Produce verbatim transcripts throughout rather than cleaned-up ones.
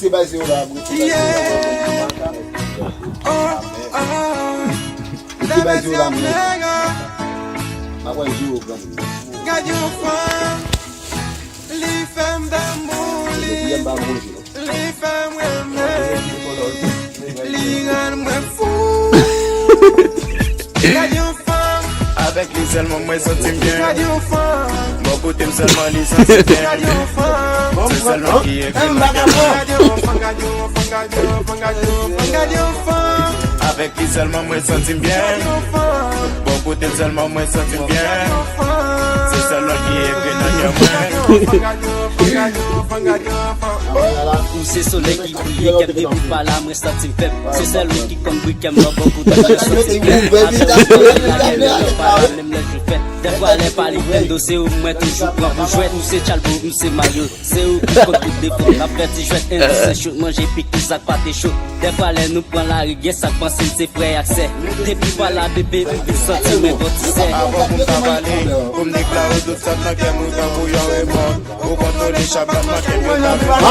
Se bay se yo la, mwen se bay se yo la, mwen se bay se yo la, mwen. M ap wè je yo granmoun. Gad yon fanm, li fè m damou li, li fè m renmen li, li rann mwen fou. Gad yon fanm. Avèk li sèlman mwen santi m byen. Gad yon fanm. Bò kote m sèlman li santi m byen. Gad yon fanm. Se sèl li ki ekri nan kè mwen. Gad yon fanm, gad yon fanm, gad yon fanm, gad yon fanm, gad yon fanm. Avèk li sèlman mwen santi m byen. Gad yon fanm. Bò kote m sèlman mwen santi m byen. Gad yon fanm. Se sèl li ki ekri nan kè mwen. Gad yon fanm, gad yon fanm, gad yon fanm, gad yon fanm. Ou se solèy ki briye kè m depi pa la mwen santi m fèb. Se sèl ou ki konn bri kè m nan bò kote mwen santi m fèb. Avèk ou mwen lage lè pa la menm lè jou fèt. Dèfwa lè pa li vin do se ou mwen toujou pran pou jwèt. Ou se tchalbo, m se mayo. Se ou ki konn tout defo m ap fè ti jwèt. Endisensyon manje pik tout sa k pa te cho. Dèfwa lè nou pran lari gen sa k panse n se frè ak sè. Depi pa la bebe m vin santi m envòtisè. Avan pou m ta pale, pou m deklare tout sa k nan kè m ou tankou yon remò. Ou kontwole chak batman kè m yo ta vin frape.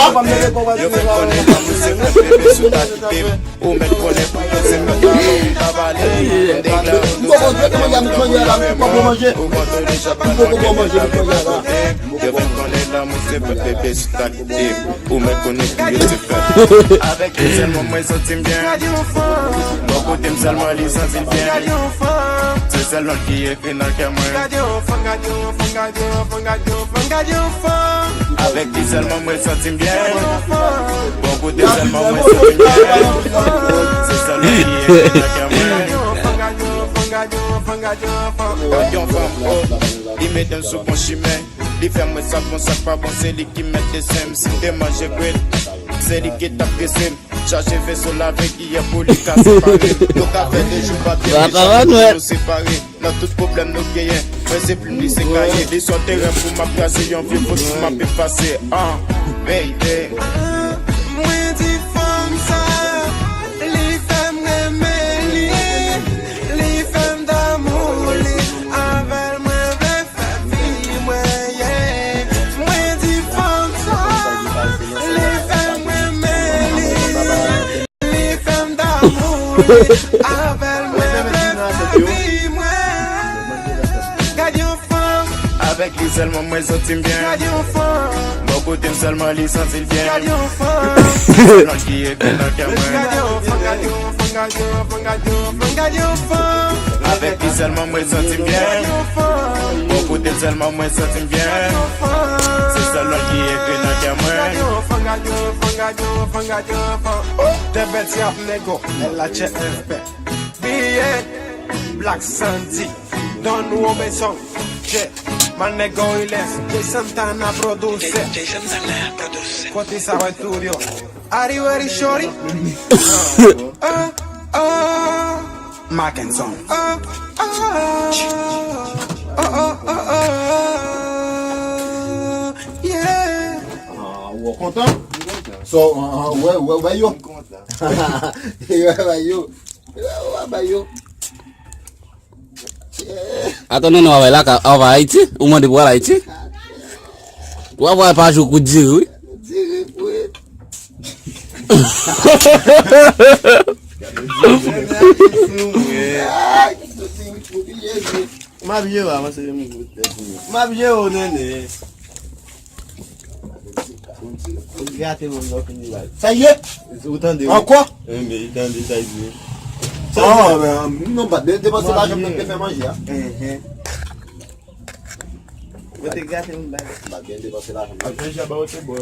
Yo fè m konnen lanmou se fèt bebe sou ta kite m. Ou mèt konnen pou yo se mèt avan pou m ta pale. M deklare tout sa k nan kè m ou tankou yon remò. Ou kontwole chak batman kè m yo ta vin frape. Yo fè m konnen lanmou se fèt bebe sou ta kite m. Ou mèt konnen pou yo se fèt. Avèk li sèlman mwen santi m byen. Bò kote m sèlman li santi l byen. Se sèl nòt ki ekri nan kè mwen. Avèk li sèlman mwen santi m byen. Bò kote m sèlman mwen santi m byen. Se sèl nòt ki ekri nan kè mwen. Gad yon fanm, oh, li mete m sou bon chimen. Li fè mwen sa k bon, sa k pa bon, se li ki mèt desen m. Si m te manje grenn, se li ki t ap drese m. Chache veso l avèk kiyè pou li ka separe m. Nou ka fè de jou pa byen, men chak jou nou separe. Nan tout pwoblèm nou genyen, mwen se plim, li se kaye. Li sou teren pou m ap kraze, yon vye fot pou m ap efase. Ah, baby. Mwen di fanm sa, li fè m renmen li, li fè m damou li, avè l mwen vle fè vi mwen, yeah. Mwen di fanm sa, li fè m renmen li, li fè m damou li, avè l mwen vle fè vi mwen. Gad yon fanm. Avèk li sèlman mwen santi m byen. Gad yon fanm. Bò kote m sèlman li santi l byen. Gad yon fanm. Se nòt ki ekri nan kè mwen. Gad yon fanm, gad yon fanm, gad yon fanm, gad yon fanm, gad yon fanm. Avèk li sèlman mwen santi m byen. Bò kote l sèlman mwen santi m byen. Se sèl nòt ki ekri nan kè mwen. Tè bèt y ap nego, el la tchè F P. Biyè, Black Sandy, Don Robinson, yeah. My nigga Willis, Jay Santana producer. Kote sa wè studio. Are you ready, shorty? Oh, oh. Mackenson. Oh, oh, oh, oh, oh, oh, yeah. Ah, ou kontan? So, ah, ah, wè, wè, wè yo. Wè, wè yo. Wè, wè, wè yo. Atann, non, w ap al Ayiti? Ou mande pou al Ayiti? W ap al pa jou kout diri, wi. Diri frit. M ap je w avanse, m ap je w, nene. Ou gate moun nan fini la. Sa ye? Ou tande, wi. Ankò? Enben, tande sa y di. Oh, men, nou pa t depanse lajan pou te fè manje a. Mwen te gate moun bay. M pa t byen depanse lajan. Apre Jaba ou te bò.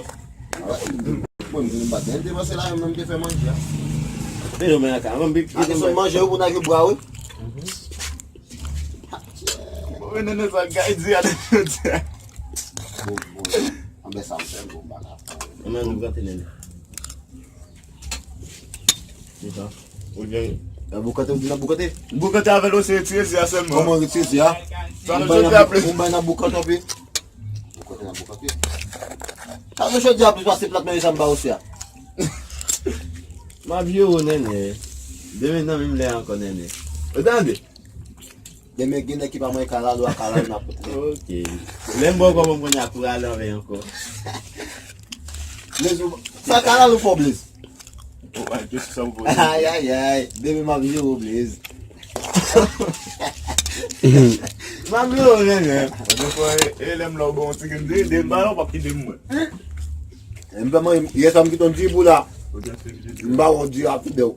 Bon, m pa t byen depanse lajan pou te fè manje a. Men yo, men aka, mwen bik. Ate sou manje yo pou nage bwa, wi. Bon, men nene sa gay di a, nene di a. Bon, bon. Anben sa m fè bon bagay. Anben nou gate nene. Kisa? Ou gen. Nan boukante, ou di nan boukante? Boukante avè l osi retire zi a sèlman. Kòman retire zi a? Sa nou chante aple. Ou bay nan boukante anpi. Boukante nan boukante. Sa nou chante aple pase plat manje sa m ba ou se a. M ap je w nene. Demen nan menm lè ankò nene. Ou tande? Demen gen nèg ki pa manyen kalalou a kalalou n ap pote. Ok. Lè m ba w kòman m konnen a pou rale anvè ankò. Blaze, ou, sa kanal ou fò, Blaze? Ayayay, bebe, m ap jere w, Blaze. M ap jere w, nenè. Mwen, e, e, lè m la, ou ban yon ti grenn de, de m ba la, ou p ap kite m, mwen. M pa manje, yè sa m kite yon ti bout la. M ba w di a fidèl.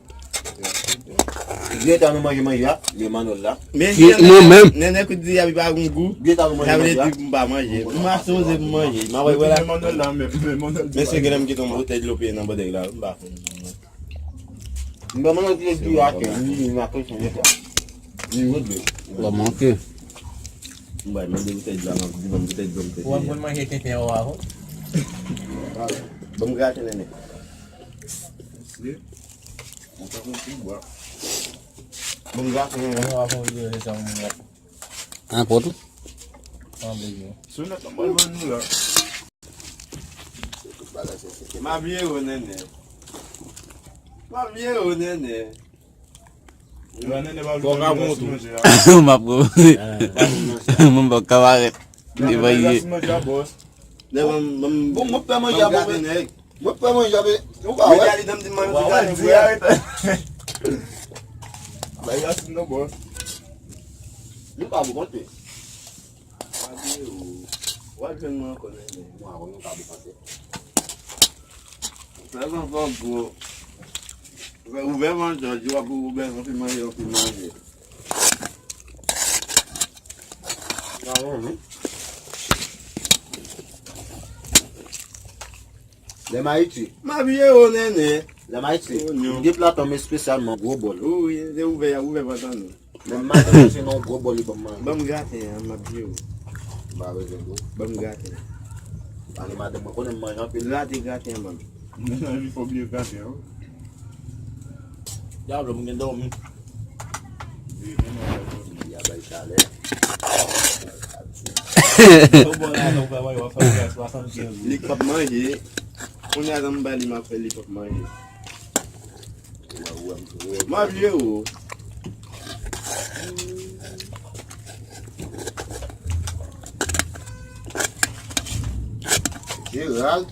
Byen ta nou manje manje a, gen mannòt la. Men Ki, mwen menm. Nènè kout di a, li pa gon gou. Byen ta nou manje manje a. Sa vle di m pa manje. M ap sipoze m manje. M ap wè la. Men mannòt la, men, men mannòt. Men se gen lè m kite yon boutèy dlo peye nan bòdèy la, m pa konn. M pa mannòt ki di a ke, ni, ni ma kesyon de sa. Ni wout de. Bon, manke. M bay mande boutèy dlo a, m ap di ban m boutèy dlo m te peye. Ou ap konn manje tenten ou a, ho? Ban m graten, nènè. Mwen pa konn ki bwa. Bon, m graten, nènè. Mwen pa konn ki sa mwen ap. Nenpòt ou. Sanble nou. Sou nèt la, mwen jwenn nou la. M ap jere w, nènè. M ap jere w, nènè. Fò w ka pran tou. M ap pran. Mwen pa ka parèt. Li pa ye. Bon, mwen pè manje a, bon, mwen pè manje a, bon, ou pa wè. Mwen di a li dan m di m manje. Wa, wa, di a. Bay Yasin nan, bò. Nou pa pou konte. W ap jwenn mwen ankò, nènè. Mwen ankò, nou pa pou konte. Fè zanfan gwo. Ouvè, ouvè manje, di w ap ouvè, anpil manje, anpil manje. Lè m Ayiti. M ap jere w, nènè. Lè m Ayiti. Onyon. M gen pla tan m espesyalman gwo bòl. Wi, se ouvè, ouvè pantalon. Menm maten, se nan yon gwo bòl li ban m manje. Ban m graten an, m ap di w. M pa bezwen dlo. Ban m graten an. Pale madanm mwen, konnen m manje anpil. Rate graten an ban m. Nan vi fò bliye graten an. Dyab, mwen gen dòmi. Ya bay chalè. Li p ap manje. Kounye a, m ba li, m ap fè li p ap manje. M ap jere w. Jeral.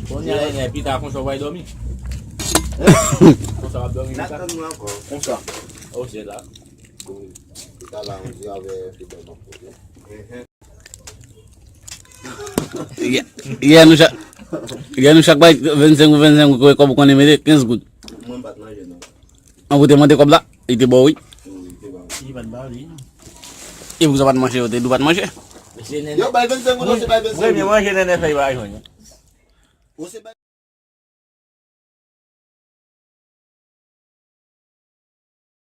Kounye a, nènè, pita konsa w pral dòmi. Konsa w ap dòmi pita. N ap tann nou ankò. Konsa. O, se la. Pita la, on di avè fidèl nan kote. Yè, yè nou chak, yè nou chak bay vennsenk goud, vennsenk goud, kòb ou konnen mete kenz goud. Mwen m pa t manje non. An pou te mande kòb la, li te ba w, wi. Wi, li te ba m. Li pa t ba li. E pou sa pa t manje, yo te di w pa t manje. Yo bay vennsenk goud, ou se bay vennsenk goud. Premye manje nènè fè, li pa jwenn. Ou se bay